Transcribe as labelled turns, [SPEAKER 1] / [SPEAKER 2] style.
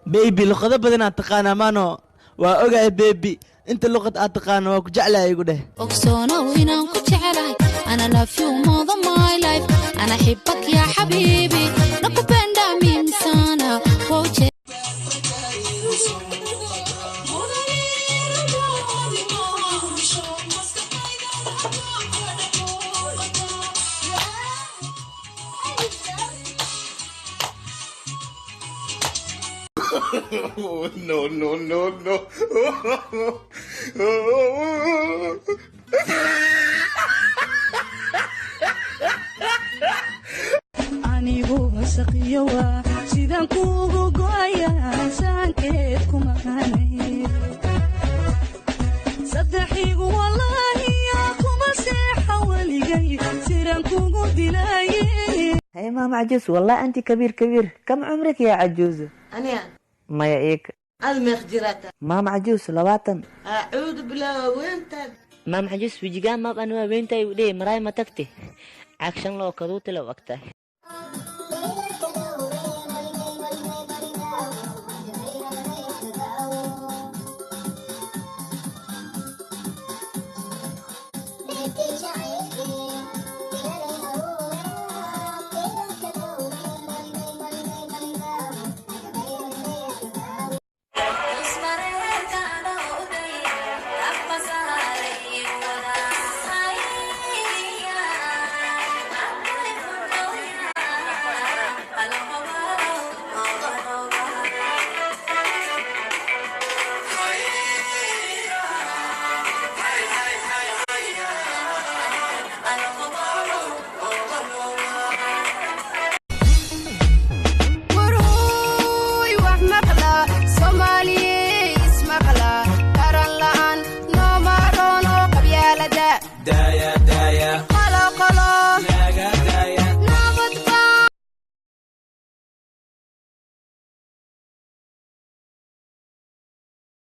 [SPEAKER 1] Baby, luqado badan aad taqaanaa maano. Waa ogahay baby, inta luqad aad taqaano waa ku jeclahay, igu dheh.
[SPEAKER 2] Ogsoonow inaan ku jecelahay. Ana love you more than my life. Ana xibak ya xabiibi. Nakupenda mimi sana. Woje.
[SPEAKER 3] No, no, no, no.
[SPEAKER 4] Anigu wasaqiyowa sidaan kuugu go'aya saankeed kuma qaanay saddexigu walaahiya kuma seexa weligay siraan kugu dilaaye.
[SPEAKER 5] هاي ماما عجوز، والله أنت كبير كبير. كم عمرك يا عجوز؟
[SPEAKER 6] Aniga?
[SPEAKER 5] maya إيك.
[SPEAKER 6] Ad meeq jiraata?
[SPEAKER 5] Maama cajuus, 20.
[SPEAKER 6] Acuudu bilaa weyntaad.
[SPEAKER 7] Maam xajus, wejigaa maab an waa weyntahay u dheh maraay ma tagte caag shan loo kaduuti la ogtahay.